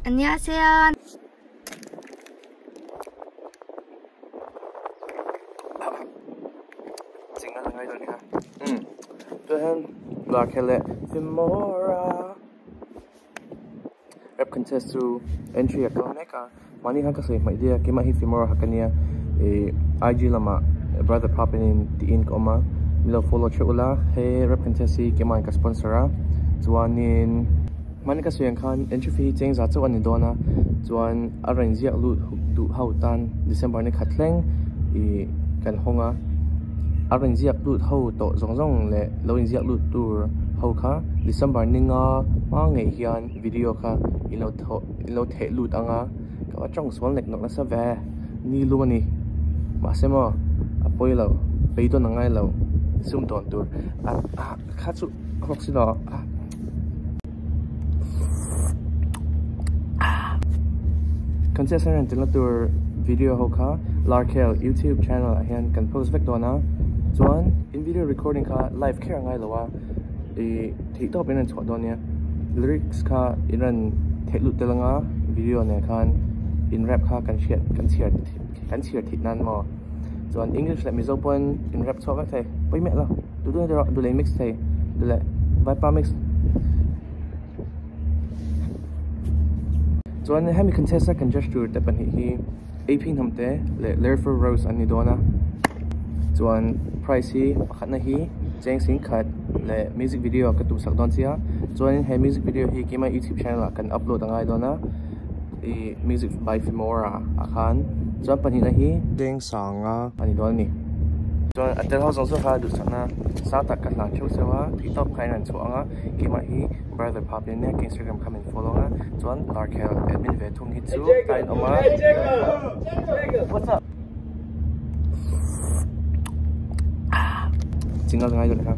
안녕하세요. Rap contest chu entry a kal mek a mahni khan ka sawi hmaih daih a keimah hi Femora ha ka nia ih IG lamah brother pap in tiin ka awm a min lo follow theuh ula he rap contest hi keimah in ka sponsor a chuanin mahni ka sawi ang khan entry fee hi cheng za chauh a ni dawn a chuan a rawn ziak lut duh ho tan December ni khat thleng ih kan hawng a a rawn ziak lut ho tawh zawng zawng leh lo inziak lut tur ho kha December ni nga hma ngei hian. Video kha in lo thawh in lo theh lut ang a ka va tawng sual nek nawk nasa ve ni lum a ni mahse maw a pawi lo beidawn a ngai lo sum dawn tur a ah kha chu a hlawk si lo a kan chiah san reng tur video ho kha Larkhel youtube channel ah hian kan post vek dawn a chuan in video recording kha live kher a ngai lo a. Ih theih tawp in rawn chhuah dawn nia lyrics kha in rawn theih lut tel anga video nen khan in rap kha kan hriat kan chhiar kan chhiar theih nan maw chuan english leh mizo pawhin in rap chhuak vek thei pawi miah lo duh duh erawh duh leh in mix thei duh leh vaipa mix chuan hemi contest a kan judge tur te pahnih hi AP hnam te leh Lerfer Rose an ni dawn a chuan prize hi pakhatna hi cheng sing khat leh music video ka tum sak dawn sia chuanin he music video hi keimah youtube channel ah kan upload a ngai dawn a ih music by Femora ah khan chuan pahnihna hi cheng sanga a ni dawn a ni chuan a tel ho zawng zawng kha duhsakna sang tak ka hlan theuh cheu a theihtawp kha in rawn chhuah ang a keimah hi brother pha pian nia ka instagram kha min follow ang a chuan larkhel admin ve thung hi chu a inawm a what's up. Chingal ngai deuh kha.